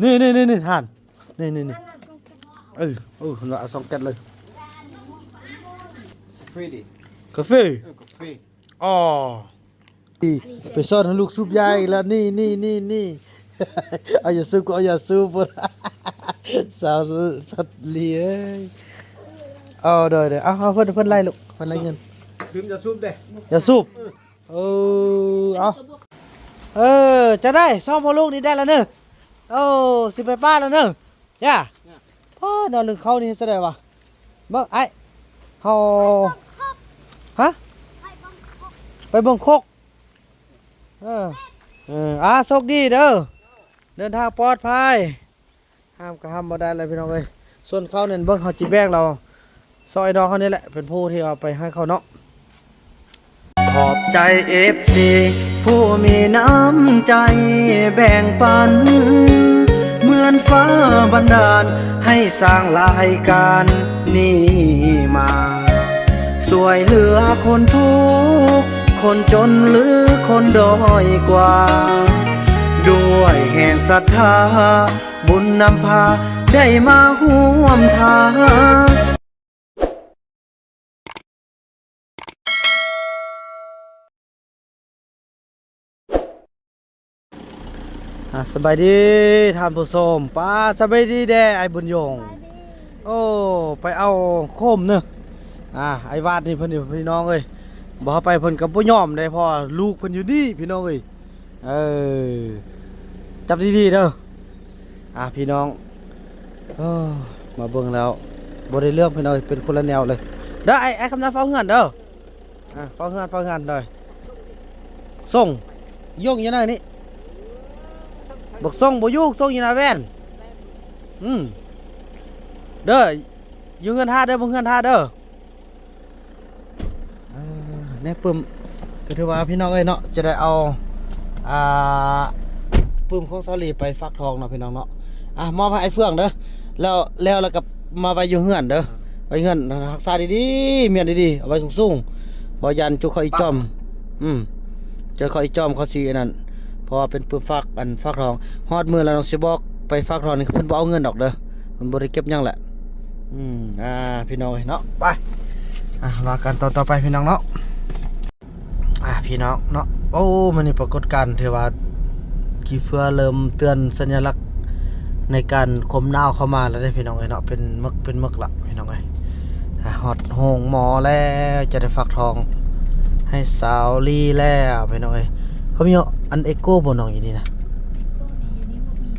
ນີ້ໆໆ ຫັ້ນ ນີ້ໆໆ ເອີ ເອີ ເພິ່ນວ່າເອົາສອງແກັດເລີຍ ກາເຟ ເອີ ກາເຟ ອໍ ໄປສອນໃຫ້ລູກສູບຢາອີກແລ້ວ ນີ້ໆໆ ເອົາຢາສູບກໍເອົາຢາສູບ ສາວສັດລີເອີຍ ເອົາ ໂດຍໆ ເອົາ ເອົາ ເພິ່ນ ເພິ່ນໄລ່ລູກ ເພິ່ນໄລ່ເງິນ ດື່ມຢາສູບເດ້ ຢາສູບ ເອີ ເອີ ເອົາ ເອີ ຈັ່ງໃດ ສອງພໍ່ລູກນີ້ໄດ້ລະເນີ ໂອ້ ຊິໄປປ່າລະເນີ ຢ່າ ພໍ່ ນອນລຶ້ງເຂົ້ານີ້ເຮັດຈັ່ງໃດວະ ເບິ່ງອ້າຍ ເຮົາ ຮະ ໄປເບິ່ງຄົກ ເອີ ເອີ ອາ ໂຊກດີເດີ ເດີນທາງປອດໄພ ຫ້າມກໍຫ້າມບໍ່ໄດ້ແຫຼະພີ່ນ້ອງເອີຍ ສ່ວນເຂົ້ານັ້ນເບິ່ງເຮົາຊິແບ່ງລາວ ຊອກອ້າຍນ້ອງເຮົານີ້ແຫຼະ ເປັນຜູ້ທີ່ເອົາໄປໃຫ້ເຂົາເນາະ ຂอบใจ เอฟซี ผู้มีน้ำใจแบ่งปัน เหมือนฟ้าบันดาลให้สร้างรายการนี้มา ช่วยเหลือคนทุกข์ คนจนหรือคนด้อยกว่า ด้วยแห่งศรัทธา บุญนำพาได้มาร่วมทาง ອ່າ ສະບາຍດີທ່ານຜູ້ຊົມ ປ້າ ສະບາຍດີແດ່ອ້າຍບຸນຍົງ ໂອ້ ໄປເອົາໂຄມເນີ ອ່າ ອ້າຍວາດນີ້ເພິ່ນ ພີ່ນ້ອງເອີຍ ບໍ່ເອົາໄປເພິ່ນກໍບໍ່ຍອມເດ້ ເພາະວ່າລູກເພິ່ນຢູ່ນີ້ພີ່ນ້ອງເອີຍ ເອີ ຈັບດີໆເດີ ອ່າ ພີ່ນ້ອງ ເອີ ມາເບິ່ງແລ້ວ ບໍ່ໄດ້ເລື່ອງພີ່ນ້ອງເອີຍ ເປັນຄົນລະແນວເລີຍ ເດີ ອ້າຍ ອ້າຍຄຳນາເຝົ້າເຮືອນເດີ ອ່າ ເຝົ້າເຮືອນ ເຝົ້າເຮືອນ ໂດຍ ສົ່ງ ຍົງຢູ່ໃນນີ້ ບັກສົ່ງບໍ່ຢູ່ ສົ່ງຢູ່ໜ້າແວ່ນ ອືມ ເດີ ຢູ່ເຮືອນຖ້າເດີ ເບິ່ງເຮືອນຖ້າເດີ ເອີ ແນວປຶ້ມ ກໍຖືວ່າພີ່ນ້ອງເອີຍເນາະ ຈະໄດ້ເອົາ ອ່າ ປຶ້ມຂອງສາວລີໄປຝາກທອງເນາະພີ່ນ້ອງເນາະ ອ່າ ມອບໃຫ້ອ້າຍເຟືອງເດີ ແລ້ວ ແລ້ວ ແລ້ວກໍມາໄວ້ຢູ່ເຮືອນເດີ ໄວ້ເຮືອນ ຮັກສາດີໆ ມ້ຽນດີໆ ເອົາໄວ້ສູງໆ ເພາະຢ້ານຈຸເຂົາອີຈອມ ອືມ ຈົນເຂົາອີຈອມເຂົາຊິອັນນັ້ນ ເພາະວ່າເປັນປຶ້ມຝາກ ອັນ ຝາກທອງ ຮອດມື້ແລ້ວນ້ອງຊິບອກໄປຝາກທອງນີ້ ເພິ່ນບໍ່ເອົາເງິນດອກເດີ ເພິ່ນບໍ່ໄດ້ເກັບຫຍັງແຫຼະ ອືມ ອ່າ ພີ່ນ້ອງເອີຍເນາະ ໄປ ອ່າ ວ່າກັນຕອນຕໍ່ໄປພີ່ນ້ອງເນາະ ອ່າ ພີ່ນ້ອງເນາະ ໂອ້ ມື້ນີ້ປາກົດການຖືວ່າ ຂີ້ເຟືອເລີ່ມເຕືອນສັນຍາລັກໃນການຄວາມໜາວເຂົ້າມາແລ້ວເດ້ພີ່ນ້ອງເອີຍເນາະ ເປັນເໝິກ ເປັນເໝິກລະພີ່ນ້ອງເອີຍ ອ່າ ຮອດໂຮງໝໍແລ້ວ ຈະໄດ້ຝາກທ້ອງໃຫ້ສາວລີແລ້ວພີ່ນ້ອງເອີຍ ເຂົາມີອັນເອໂກບໍ່ນ້ອງຢູ່ນີ້ນະ ເອໂກນີ້ຢູ່ນີ້ບໍ່ມີ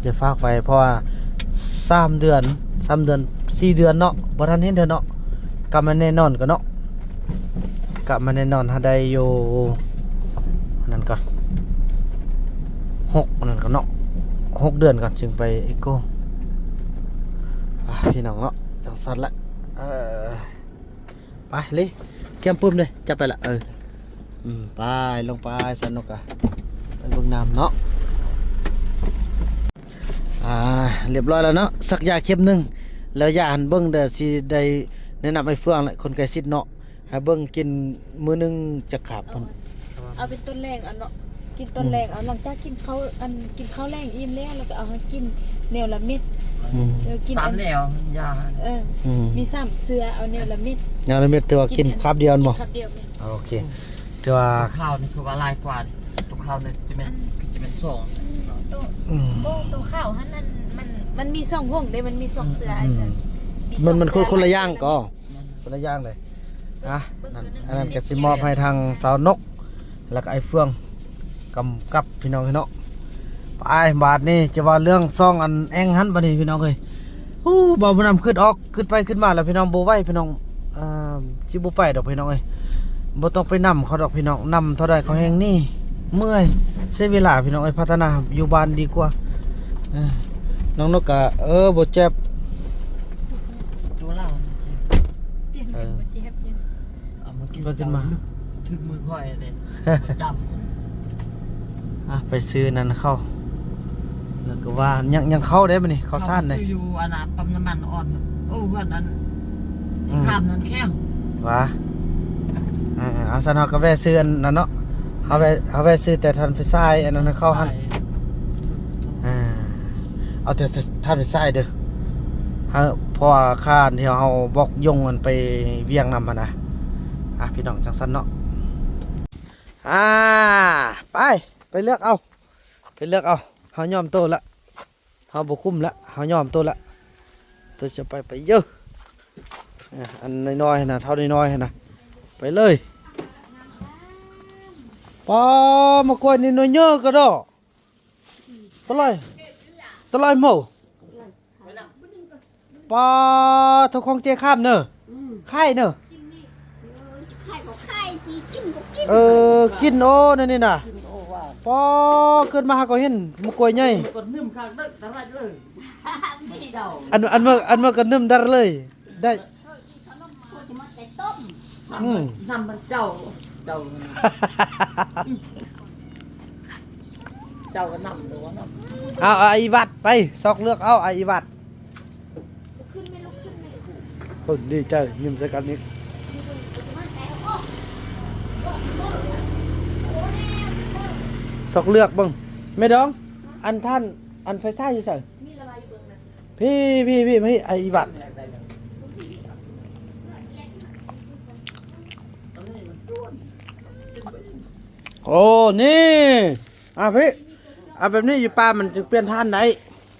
ຈະຝາກໄວ້ ເພາະວ່າສາມເດືອນ ສາມເດືອນ ສີ່ເດືອນເນາະ ບໍ່ທັນເຫັນເທື່ອເນາະ ກັບມາແນ່ນອນກ່ອນເນາະ ກັບມາແນ່ນອນ ຫາໄດ້ຢູ່ ອັນນັ້ນກ່ອນ ຫົກ ອັນນັ້ນກ່ອນເນາະ ຫົກເດືອນກ່ອນຈຶ່ງໄປເອໂກ ອ່າ ພີ່ນ້ອງເນາະ ຈັ່ງຊັ້ນລະ ເອີ ໄປລີ້ ກຽມປຶ້ມເດ້ ຈັບໄປລະ ເອີ ອືມ ໄປ ລົງໄປ ສັນນົກກະ ໄປເບິ່ງນ້ຳເນາະ ອ່າ ລຽບຮ້ອຍແລ້ວເນາະ ສັກຢາເຂັມໜຶ່ງ ແລ້ວຢາຫັ້ນເບິ່ງເດີ ຊິໄດ້ແນະນຳໃຫ້ເຟືອງແຫຼະ ຄົນໃກ້ຊິດເນາະ ໃຫ້ເບິ່ງກິນມື້ໜຶ່ງຈັກຄາບພຸ້ນ ເອົາເປັນຕອນແລງເອົາເນາະ ກິນຕອນແລງເອົາ ອືມ ຫຼັງຈາກກິນເຂົ້າ ອັນ ກິນເຂົ້າແລງອີ່ມແລ້ວ ແລ້ວກໍເອົາໃຫ້ກິນແນວລະເມັດ ອືມ ເອີ ກິນສາມ ອັນ ແນວ ຢາ ເອີ ອືມ ມີສາມເຊື້ອ ເອົາແນວລະເມັດ ແນວລະເມັດ ແຕ່ວ່າກິນຄາບດຽວແມ່ນບໍ່? ກິນຄາບດຽວແມ່ນ ໂອເຄ ອືມ ແຕ່ວ່າໂຕຂາວນີ້ຄືວ່າຫຼາຍກວ່າ ໂຕຂາວນີ້ຈະແມ່ນ ອືມ ຈະແມ່ນສອງ ອັນ ໂຕ ອືມ ໂອ້ ໂຕຂາວຫັ້ນ ອັນ ມັນ ມັນມີສອງຫົງເດ້ ມັນມີສອງເສືອ ອືມ ອັນ ອືມ ມີ ມັນ ສອງ ມັນ ເສືອ ຄົນ ຄົນລະຢ່າງກໍ ຄົນລະຢ່າງເດ້ ອ່ະ ເບິ່ງ ອັນ ໂຕໜຶ່ງ ອັນນັ້ນກໍຊິມອບໃຫ້ທາງສາວນົກ ແລ້ວກໍອ້າຍເຟືອງ ກຳກັບພີ່ນ້ອງເອີຍເນາະ ໄປ ບາດນີ້ຈະວ່າເລື່ອງຊ່ອງອັນແອ່ງຫັ້ນ ບາດນີ້ພີ່ນ້ອງເອີຍ ໂອ້ ເວົ້າມານຳຄຶດອອກ ຄຶດໄປຄຶດມາແລ້ວພີ່ນ້ອງ ບໍ່ໄຫວພີ່ນ້ອງ ເອີ ຊິບໍ່ໄປດອກພີ່ນ້ອງເອີຍ ບໍ່ຕ້ອງໄປນຳເຂົາດອກພີ່ນ້ອງ ນຳເທົ່າໃດເຂົາແຮ່ງໜີ ເມື່ອຍ ເສຍເວລາພີ່ນ້ອງເອີຍ ພັດທະນາຢູ່ບ້ານດີກວ່າ ເອີ ນ້ອງນົກກະ ເອີ ບໍ່ເຈັບ ໂຕລາວ ປ່ຽນ ເອີ ບໍ່ເຈັບ ເອົາມາກິນ ມາກິນມາ ຖືກມືຂ້ອຍເດ້ ປະຈຳ ອ່ະ ໄປຊື້ນັ້ນເຂົ້າ ແລ້ວກໍວ່າຍັງ ຍັງເຂົ້າເດ້ບັດນີ້ ເຂົ້າສານເດ້ ຊື້ຢູ່ອັນນ່າ ປ້ຳນ້ຳມັນອ່ອນ ໂອ້ ເຮືອນອັນ ອືມ ຂ້າມນັ້ນແຂ້ງ ຫວາ ເອີ ເອົາ ຊັ້ນເຮົາກໍແວ່ຊື້ອັນນັ້ນເນາະ ເຮົາແວ່ ເຮົາແວ່ຊື້ແຕ່ທ່ານໄຟຊາຍ ອັນນັ້ນເຂົ້າຫັ້ນ ອ່າ ເອົາແຕ່ທາດໄຟຊາຍເດີ ເຮົາ ເພາະວ່າຄ່າທີ່ເຮົາບອກຍົງມັນໄປວຽງນຳຫັ້ນນະ. ອ່ະ ພີ່ນ້ອງ ຈັ່ງຊັ້ນເນາະ. ອ່າ ໄປ ໄປເລືອກເອົາ ໄປເລືອກເອົາ. ເຮົາຍອມໂຕລະ ເຮົາບໍ່ຄຸ້ມລະ ເຮົາຍອມໂຕລະ. ໂຕຈະໄປ ໄປເຢີ ອ່າ ອັນນ້ອຍໆຫັ້ນນະ ເທົ່ານ້ອຍໆຫັ້ນນະ ໄປເລີຍ. ປາ ໝາກກ້ວຍນີ້ໜ່ວຍເຍີກະດອ ຕະຫຼອຍ ຕະຫຼອຍໂມ. ປາ ໂທ ຂອງເຈຄາມເນີ ອືມ ໄຂ່ເນີ ເອີ ກິນໂອ ແນວນີ້ນະ. ປາ ເກີດມາຫາກໍເຫັນໝາກກ້ວຍໃຫຍ່ ອັນ ອັນເມື່ອ ອັນເມື່ອກໍໜຶ້ມດັດເລີຍ ໄດ້ ອືມ ນ້ຳມັນເຈົ້າ ເຈົ້າ ເຈົ້າກໍນ້ຳ ເຈົ້າກໍນ້ຳ. ເອົາ ເອົາ ອີວັດໄປ ຊອກເລືອກເອົາ ອີວັດ. ເພິ່ນດີໃຈ ຍິ້ມໃສ່ກັນນີ້ ຊອກເລືອກເບິ່ງ. ແມ່ດອງ ອັນທ່ານ ອັນໄຟຊາຍຢູ່ໃສ? ພີ້ ພີ້ ພີ້ ມາພີ້ ໄອ້ອີວັດ. ໂອ້ ນີ້ ອ່າ ພີ້ ອ່າ ແບບນີ້ຢູ່ປ່າມັນຈຶ່ງປ່ຽນຖ່ານໄດ້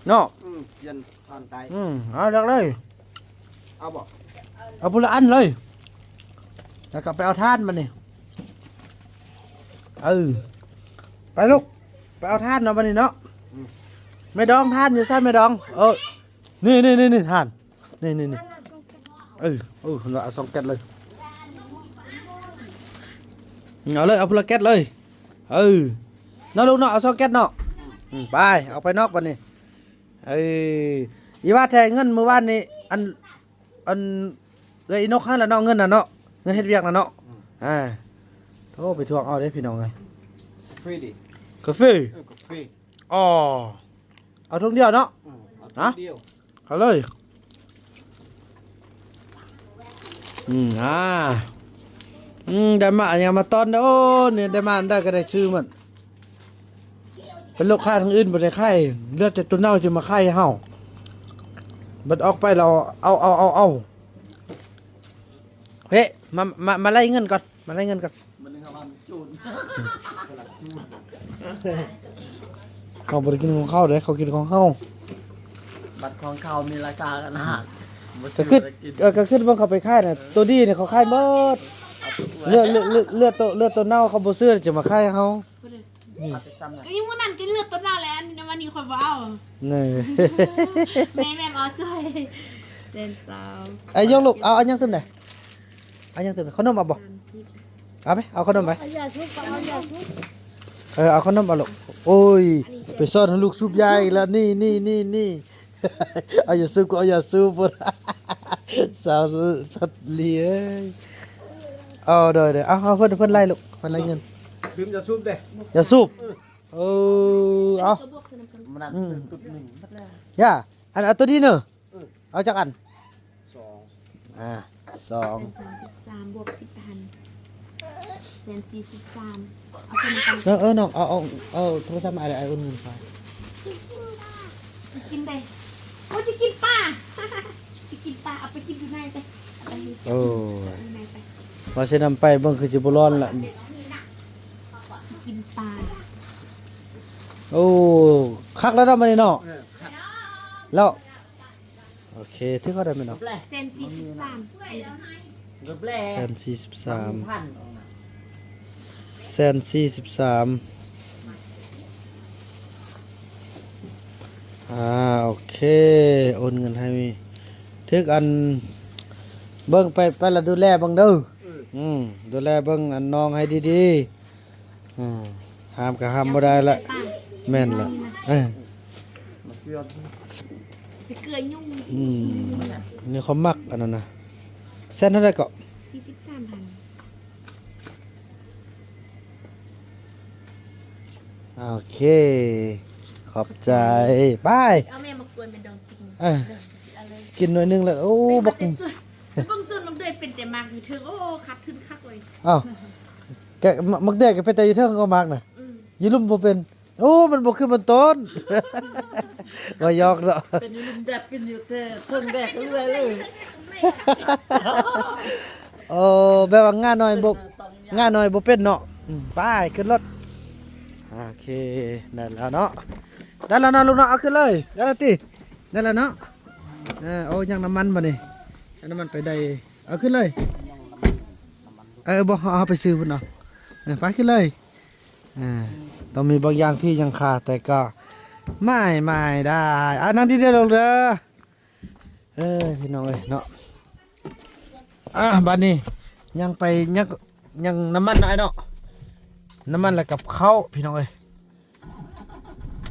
ເນາະ. ອືມ ປ່ຽນຖ່ານໄດ້. ອືມ ເອົາເລືອກເລີຍ ເອົາບໍ່? ເອົາຜູ້ລະອັນເລີຍ ແລ້ວກໍໄປເອົາຖ່ານບັດນີ້. ເອີ ໄປລູກ ໄປເອົາຖ່ານເນາະບັດນີ້ເນາະ. ອືມ ແມ່ດອງ ຖ່ານຢູ່ໃສແມ່ດອງ? ເອີ ນີ້ໆໆ ຖ່ານ ນີ້ໆໆ ເອີ ເອີ ເອົາສອງແກັດເລີຍ ເອົາເລີຍ ເອົາຜູ້ລະແກັດເລີຍ. ເອີ ເນາະລູກເນາະ ເອົາສອງແກັດເນາະ. ອືມ ໄປ ອອກໄປນອກບັດນີ້. ເອີ ອີວ່າແທ້ ເງິນມື້ວານນີ້ ອັນ ອັນ ເອື້ອຍອີນົກຫັ້ນລະເນາະ ເງິນນະເນາະ ເງິນເຮັດວຽກນະເນາະ. ອືມ ອ່າ ໂທໄປທວງເອົາເດ້ພີ່ນ້ອງເອີຍ. ກາເຟ ເອີ ກາເຟ ອໍ ເອົາຖົງດຽວເນາະ. ອືມ ເອົາຖົງດຽວ ເອົາເລີຍ. ອືມ ອ່າ ອືມ ໄດ້ມາຫຍັງມາຕ້ອນເດີ. ໂອ້ ນີ້ໄດ້ມາອັນໃດກໍໄດ້ຊື້ໝົດ. ເປັນລູກຄ້າທາງອື່ນບໍ່ໄດ້ຂາຍ ເລືອກແຕ່ຕົວເນົ່າຈະມາຂາຍໃຫ້ເຮົາ. ບັດອອກໄປແລ້ວເອົາ ເອົາ ເອົາ ເອົາ. ເພ ມາ ມາ ມາໄລ່ເງິນກ່ອນ ມາໄລ່ເງິນກ່ອນ. ມັນເຮົາວ່າມັນໂຈນ ເຮົາບໍ່ໄດ້ກິນຂອງເຂົາເດ້ ເຂົາກິນຂອງເຮົາ. ບັດຂອງເຂົາມີລາຄາກັນນະ ບໍ່ ກໍ ຄື ຊື້ ເອີ ກໍຄືເບິ່ງເຂົາໄປຂາຍນະ ໂຕດີນີ້ເຂົາຂາຍໝົດ. ເລືອດ ເລືອດ ເລືອດ ເລືອດໂຕ ເລືອດໂຕເນົ່າເຂົາບໍ່ຊື້ ຈະມາຂາຍໃຫ້ເຮົາ. ອືມ ກໍຍັງມື້ນັ້ນກໍເລືອດໂຕເນົ່າແຫຼະ ອັນນີ້ ອັນນີ້ຂ້ອຍບໍ່ເອົາ. ນີ້ ແມ່ ແມ່ເອົາຊ່ວຍ ແສນຊາວ. ເອົາ ຍົກລູກ ເອົາ ເອົາຫຍັງຕື່ມແດ່? ເອົາຫຍັງຕື່ມແດ່? ເອົາຂະໜົມເອົາບໍ່? ສາມສິບ ເອົາໄປ ເອົາຂະໜົມໄປ. ເອົາຢາສູບ ເອົາຢາສູບ. ເອີ ເອົາຂະໜົມເອົາລູກ. ໂອ້ຍ ອັນນີ້ ໄປສອນໃຫ້ລູກສູບຢາອີກແລ້ວ ນີ້ ນີ້ ນີ້ ນີ້. ເອົາຢາສູບກໍເອົາຢາສູບ ສາວສັດລີເອີຍ. ເອົາ ໂດຍ ໂດຍ ເອົາ ເອົາ ເພິ່ນ ເພິ່ນໄລ່ລູກ ເພິ່ນໄລ່ເງິນ. ດື່ມຢາສູບເດ້ ຢາສູບ. ເອີ ເອີ ເອົາ ມັນນັ້ນ ອືມ ຊື້ຕຸດໜຶ່ງ ຢ່າ ອັນ ເອົາໂຕນີ້ເນີ. ເອີ ເອົາຈັກອັນ? ສອງ ອ່າ ສອງ ແສນສາມສິບສາມ ບວກສິບພັນ ແສນສີ່ສິບສາມ. ເອົາເທົ່ານີ້ກ່ອນ. ເອີ ເອີ ນ້ອງ ເອົາ ເອົາ ເອົາໂທລະສັບມາ ອ້າຍ ອ້າຍໂອນເງິນໃຫ້. ຊິກິນເດ້ ໂອ້ ຊິກິນປາ ຊິກິນປາ ເອົາໄປກິນຢູ່ໃນເດ້ ເອົາໄປໃຫ້ ໂອ້ ຢູ່ໃນໄປ. ວ່າຊິນຳໄປເບິ່ງຄືຊິບໍ່ຮ້ອນລະ ຊິກິນປາ. ໂອ້ ຄັກແລ້ວເນາະ ມື້ນີ້ເນາະ. ເອີ ຄັກ ແລ້ວ ໂອເຄ ຖືກເອົາໄດ້ແມ່ນເນາະ. ແສນສີ່ສິບສາມ ແສນສີ່ສິບສາມ ແສນສີ່ສິບສາມ. ອ່າ ໂອເຄ ໂອນເງິນໃຫ້ມີ ຖືກອັນ ເບິ່ງໄປ ໄປລະດູແລເບິ່ງເດີ. ອືມ ອືມ ດູແລເບິ່ງອັນນ້ອງໃຫ້ດີໆ. ອ່າ ຫ້າມກໍຫ້າມບໍ່ໄດ້ລະ. ແມ່ນລະ ເອີ ໄປເກືອຍຸງ. ອືມ ນີ້ເຂົາມັກອັນນັ້ນນະ. ແສນເທົ່າໃດເກາະ? ສີ່ສິບສາມພັນ. ໂອເຄ ຂອບໃຈ. ໄປ ເອົາແມ່ມາກວນແມ່ດອງກິນ. ເອີ ເອົາເລີຍ ກິນໜ້ອຍໜຶ່ງແລ້ວ. ໂອ້ ບັກ ໄປເບິ່ງສວນໝາກເດືອຍ ເປັນແຕ່ໝາກຢູ່ເທິງ. ໂອ້ ຂາດທຶນຄັກເລີຍ. ອ້າວ ແກະ ໝາກເດືອຍກໍເປັນແຕ່ຢູ່ເທິງກໍໝາກນະ. ອືມ ຢູ່ລຸ່ມບໍ່ເປັນ. ໂອ້ ມັນບໍ່ຄືມັນຕົ້ນ ວ່າຢອກເນາະ ເປັນຢູ່ລຸ່ມແດດ ເປັນຢູ່ແຕ່ເທິງແດດເລື້ອຍເລີຍ. ໂອ້ ແບບວ່າງ່າໜ້ອຍບໍ່ ງ່າໜ້ອຍບໍ່ເປັນເນາະ. ອືມ ໄປຂຶ້ນລົດ. ໂອເຄ ໄດ້ແລ້ວເນາະ ໄດ້ແລ້ວເນາະລູກເນາະ. ເອົາຂຶ້ນເລີຍ ໄດ້ແລ້ວຕິ ໄດ້ແລ້ວເນາະ. ເອີ ໂອ້ ຍັງນ້ຳມັນບັດນີ້ ເອົານ້ຳມັນໄປໄດ້. ເອົາຂຶ້ນເລີຍ. ເອີ ບໍ່ ເຮົາ ເຮົາໄປຊື້ພຸ້ນເນາະ. ເອີ ໄປຂຶ້ນເລີຍ. ເອີ ຕ້ອງມີບາງຢ່າງທີ່ຍັງຂາດ ແຕ່ກໍໝາຍ ໝາຍໄດ້. ອ່າ ນັ່ງດີໆ ເດີລູກເດີ. ເອີ ພີ່ນ້ອງເອີຍເນາະ. ອ່າ ບັດນີ້ຍັງໄປ ຍັງ ຍັງນ້ຳມັນເນາະ ອ້າຍເນາະ. ນ້ຳມັນ ແລ້ວກັບເຂົ້າ ພີ່ນ້ອງເອີຍ.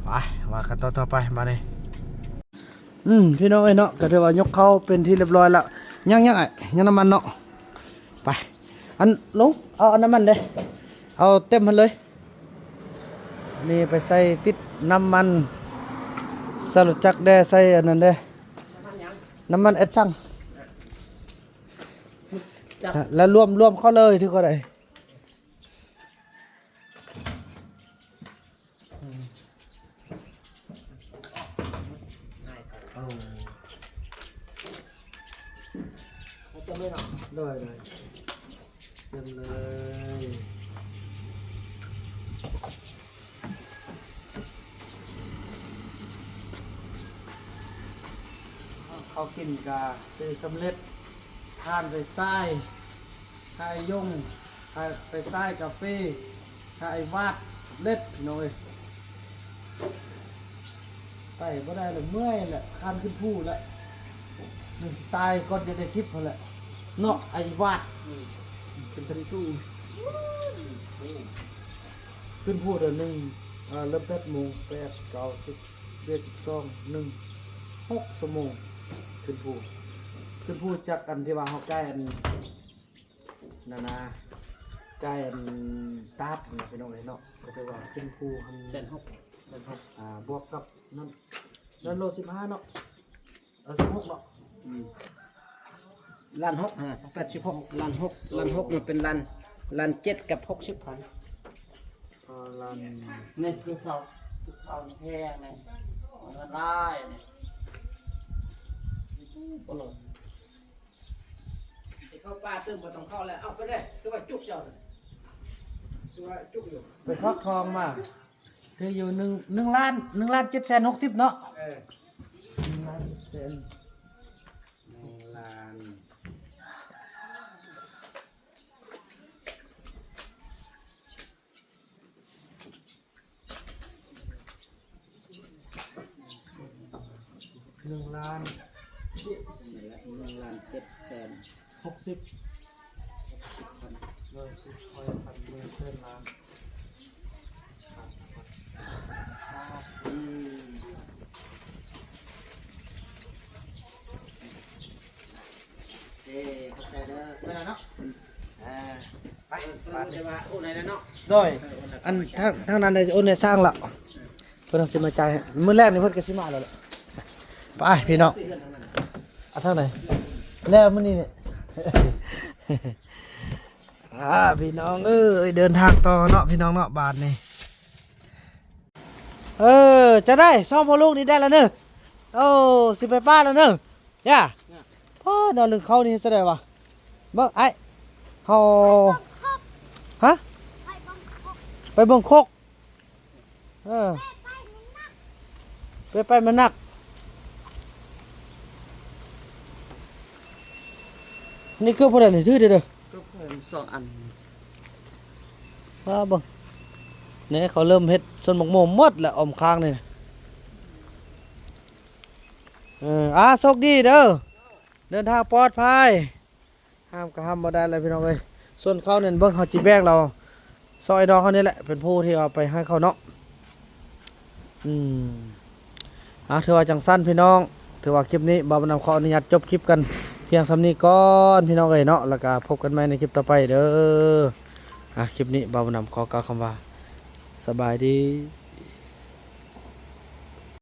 ໄປ ວ່າກັນຕໍ່ ຕໍ່ໄປບາດນີ້. ອືມ ພີ່ນ້ອງເອີຍເນາະ ກໍຖືວ່າຍົກເຂົ້າເປັນທີ່ຮຽບຮ້ອຍແລ້ວ. ຍັງ ຍັງ ອ້າຍ ຍັງນ້ຳມັນເນາະ. ໄປ ອັນ ລົງ ເອົາ ເອົານ້ຳມັນເດ້ ເອົາເຕັມຫັ້ນເລີຍ. ນີ້ໄປໃສ່ຕິດນ້ຳມັນໃສ່ລົດຈັກແດ່ ໃສ່ອັນນັ້ນເດ້ ນ້ຳມັນແອັດຊັງ ແລ້ວລວມ ລວມເຂົ້າເລີຍ ຖືກເທົ່າໃດ. ອືມ ເອົາ ເອົາເຕັມເລີຍເນາະ. ໂດຍ ໂດຍ ເຕັມເລີຍ. ເຂົ້າກິນກະຊື້ສຳເລັດ ຖ່ານໄຟຊາຍ ຖ່ານໄຟຍົງ ຖ່ານໄຟຊາຍ ກາເຟ ຖ່ານໄອວາດ ສຳເລັດ ພີ່ນ້ອງເອີຍ. ໄປບໍ່ໄດ້ລະ ເມື່ອຍລະ ຄານຂຶ້ນພູລະ ມັນສະຕາຍກ່ອນຈະໄດ້ຄລິບຫັ້ນແຫຼະເນາະ ໄອວາດ. ອືມ ຂຶ້ນ ຂຶ້ນພູ ຂຶ້ນພູເດີ ໜຶ່ງ ເອີ ເລີ່ມແປດໂມງ ແປດ ເກົ້າ ສິບ ສິບເອັດ ສິບສອງ ໜຶ່ງ ຫົກຊົ່ວໂມງ ຂຶ້ນພູ ຂຶ້ນພູຈາກອັນທີ່ວ່າເຮົາໃກ້ອັນ ນັ້ນນະ ໃກ້ອັນຕາດຫັ້ນນະ ພີ່ນ້ອງເອີຍເນາະ. ກໍຖືວ່າຂຶ້ນພູຫັ້ນ ແສນຫົກ ແສນຫົກ ອ່າ ບວກກັບນັ້ນ ນັ້ນໂລສິບຫ້າເນາະ ເອີ ສິບຫົກເນາະ. ອືມ ລ້ານຫົກຫັ້ນນະ ແປດສິບຫົກ ລ້ານຫົກ ລ້ານຫົກ ມັນເປັນລ້ານ ລ້ານເຈັດກັບຫົກສິບພັນ. ອໍ ລ້ານ ນີ້ຄືເຂົາ ເຂົາແພງນີ້ ເງິນຫຼາຍນີ້ ໂອ້ ບໍ່ລົງ. ຊິເຂົ້າປ່າຕື່ມບໍ່ຕ້ອງເຂົ້າແລ້ວ. ເອົາໄປເດ້ ຄືວ່າຈຸກເຈົ້ານະ ຄືວ່າຈຸກຢູ່. ໄປຟັກທອງມາ ຖືຢູ່ໜຶ່ງ ໜຶ່ງລ້ານ ໜຶ່ງລ້ານເຈັດແສນຫົກສິບເນາະ. ເອີ ໜຶ່ງລ້ານເຈັດແສນ ໜຶ່ງລ້ານ ໜຶ່ງລ້ານ ນີ້ແຫຼະ ໜຶ່ງລ້ານເຈັດແສນຫົກສິບພັນ ໂດຍ ສິບຮ້ອຍພັນ ໝື່ນ ແສນ ລ້ານ. ອືມ ເອີ ຂອບໃຈເດີ ໄປແລ້ວເນາະ. ອ່າ ໄປ ບາດນີ້ ໂອ້ ໄດ້ແລ້ວເນາະ. ໂດຍ ອັນທາງ ທາງນັ້ນໄດ້ໂອນໃຫ້ຊ່າງແລ້ວ ເພິ່ນຊິມາຈ່າຍໃຫ້. ມື້ແລກນີ້ເພິ່ນກໍຊິມາແລ້ວແຫຼະ. ໄປພີ່ນ້ອງ ເອົາທາງໃດ ແລ້ວມື້ນີ້ນີ້. ອ່າ ພີ່ນ້ອງເອີຍ ເດີນທາງຕໍ່ເນາະ ພີ່ນ້ອງເນາະ ບາດນີ້. ເອີ ຈະໄດ້ ສອງພໍ່ລູກນີ້ໄດ້ແລ້ວເນີ. ໂອ້ ຊິໄປປ່າແລ້ວເນີ. ຢ່າ ພໍ່ ນອນລຶ້ງເຂົ້ານີ້ເຮັດຈັ່ງໃດວະ? ເບິ່ງອ້າຍ ເຮົາ ຮະ ໄປເບິ່ງຄົກ ເອີ ໄປ ໄປມັນໜັກ. ນີ້ເກີບຜູ້ໃດນີ້? ຖືເດີ ເກີບສອງອັນ. ວ່າເບິ່ງ ນີ້ເຂົາເລີ່ມເຮັດສວນໝາກໂມໝົດແລ້ວ ອ້ອມຂ້າງນີ້. ເອີ ອ່າ ໂຊກດີເດີ ເດີນທາງປອດໄພ. ຫ້າມກໍຫ້າມບໍ່ໄດ້ແຫຼະພີ່ນ້ອງເອີຍ. ສ່ວນເຂົ້ານັ້ນເບິ່ງ ເຮົາຊິແບ່ງລາວ ຊອຍນ້ອງເຮົານີ້ແຫຼະ ເປັນຜູ້ທີ່ເອົາໄປໃຫ້ເຂົາເນາະ. ອືມ ອ່າ ຖືວ່າຈັ່ງຊັ້ນພີ່ນ້ອງ ຖືວ່າຄລິບນີ້ບ່າວບຸນນຳຂໍອະນຸຍາດຈົບຄລິບກັນພຽງສ່ຳນີ້ກ່ອນພີ່ນ້ອງເອີຍເນາະ. ແລ້ວກໍພົບກັນໃໝ່ໃນຄລິບຕໍ່ໄປເດີ. ອ່າ ຄລິບນີ້ບ່າວບຸນນຳຂໍກ່າວຄຳວ່າ ສະບາຍດີ.